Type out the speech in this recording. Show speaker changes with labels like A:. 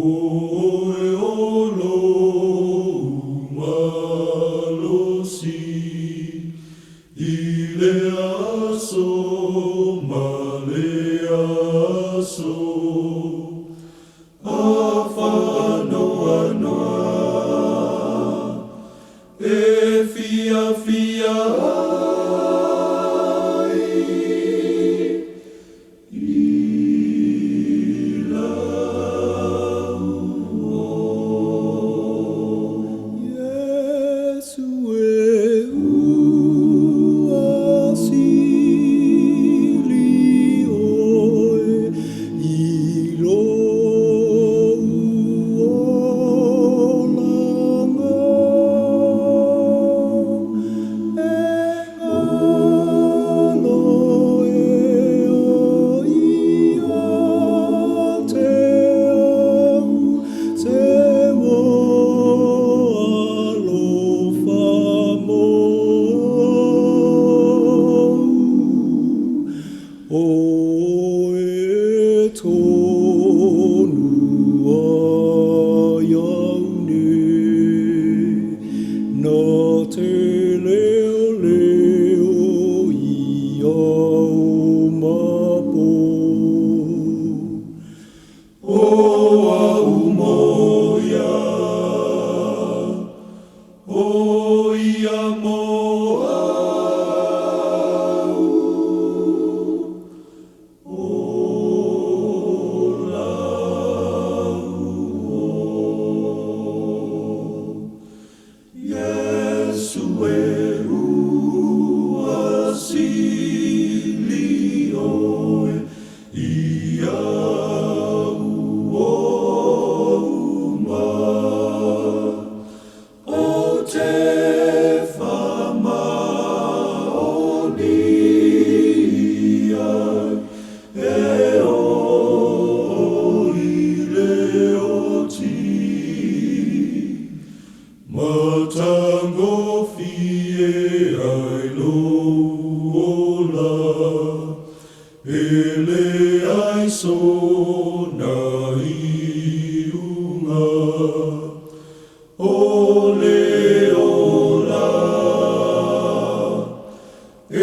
A: Oe o lou malosi i le aso ma le aso, a faanoanoa e fiafia ai i lau Iesu e ua sili oe i lou olaga. E galo ea ia te au se alofa mou. Oe tonu ai au nei, na te leoleo i ao ma po. O au mo ia, o ia mo au, o lau Iesu e ua sili oe i au uma. O te whamaoni ai e o i le oti. Matagofie ai lou ola, e leai sona iuga. O le ola e.